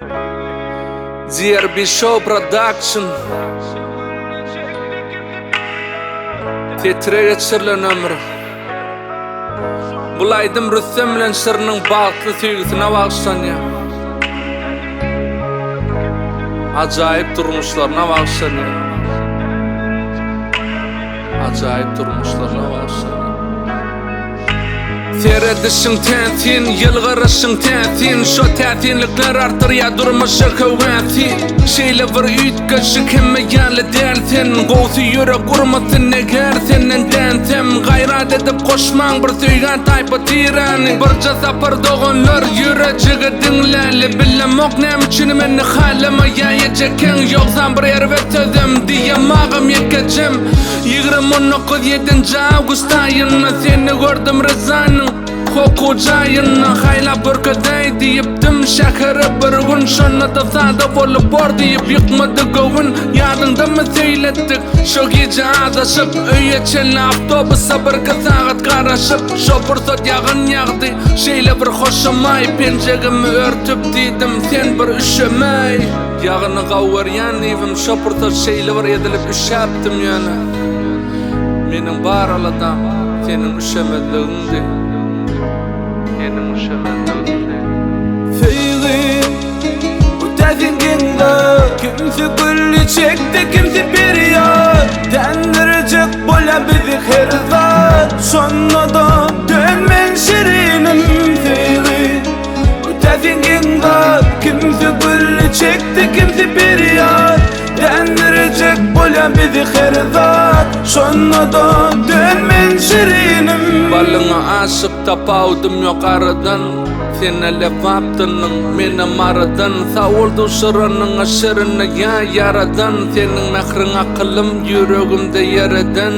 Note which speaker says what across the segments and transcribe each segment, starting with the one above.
Speaker 1: DRB Show Production Setire geçirilen ömür Bul aýdym Rüstem bilen Şiriniň bagtly söýgüsine bagyşlanýar. Ajaýyp durmuşlaryna bagyşlanýar. Ajaýyp durmuşlaryna bagyşlanýar. Seredişiň täsin, ýylgyryşyň täsin, Şo täsinlikler artdyrýar durmuşa höwesi. Şeýle bir üýtgeşik hemme ýaly däl sen, Gowsy ýürek urmasyn eger senden dänsem. Gaýrat edip goşmaň bir söýgä taýpa tiräni. Birje sapar doganlar ýürejigi diňläli. Bilemok näme üçin meni halamaýa ejekeň, Ýogsam bir erbet sözem diýemagam ýekejem. 29 ýedinji awgust aýynda Seni gördüm Ryzanyň okuw jaýynda Haýlap görkezäý diýipdim şähere bir gün Şonda-da sada bolup bor diýip ýykmady göwün Ýadyňdamy seýletdik şo gije azaşyp Öýe çenli awtobusa birki sagat garaşyp Şo pursat ýagyn ýagdy şeýle bir hoşamaý Penjegimi örtüp diýdim sen bir üşemäý. Ýagyny gawy görýän diýibim şo pursat şeýle bir ezilip üşäpdim ýöne meniň bar aladam seniň üşemezligiňdi. Seniň üşemezligiňdi.
Speaker 2: Söýgi bu täsin geň zat Kimsi gülli çekdi kimsi perýat Dändirjek bolýar bizi her zat Şonda-da dönmen şirinim Söýgi Täsin geň zat Kimsi gülli çekdi kimsi perýat Dändirjek bolýan bizi her zat Şonda-da dönmen şirinim.
Speaker 1: Balyňa aşyk tapawudym ýok aradan Sen-ä Lebapdandyň menem Marydan Sag bol duşuranyňa şirine ýa Ýaradan Seniň mähriň akylym ýüregimde ýer eden.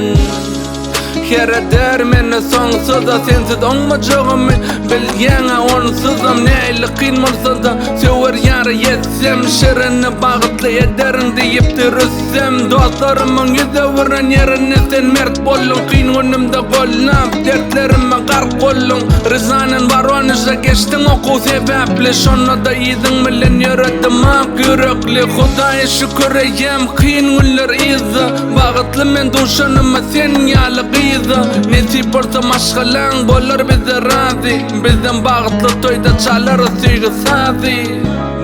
Speaker 1: Her eder meni soňsuz-a sensiz oňmajagymy Bilýäň-ä onsuzam nähili kyn bolsa-da Söwer ýara ýetsem şirini bagtly ederin diýipdi Rüstem Dostlarymyň ýüz öwüren ýerinde sen mert bolduň Kyn günümde gollap dertlerime gark bolduň Ryzanen Woroneže geçdiň okuw sebäpli Şonda-da yzyň bilen ýöredim ak ýürekli Hudaýa şükür eýýäm kyn günler yzda Bagtly men duşanyma sen ýaly gyza Nesip bolsa maşgalaň bolar bize razy Bizem bagtly toýda çalarys söýgi sazy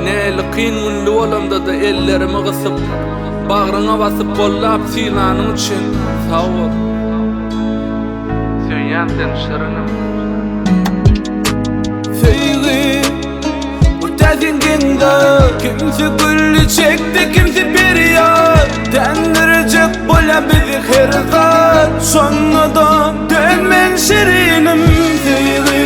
Speaker 1: Näli kyn günli bolamda-da ellerimi gysyp Bagryňa basyp gollap sylanyň üçin sag bol. Söýýän seni şirinim.
Speaker 2: Söýgi bu täsin geň zat Kimsi gülli çekdi kimsi perýat Dändirjek bolýar bizi her zat Şonda-da dönmen şirinim Söýgi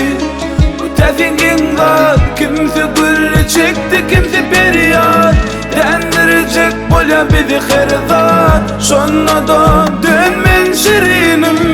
Speaker 2: bu täsin geň zat Kimsi gülli çekdi kimsi perýat Dändirjek bolýar bizi her zat Şonda-da dönmen şirinim.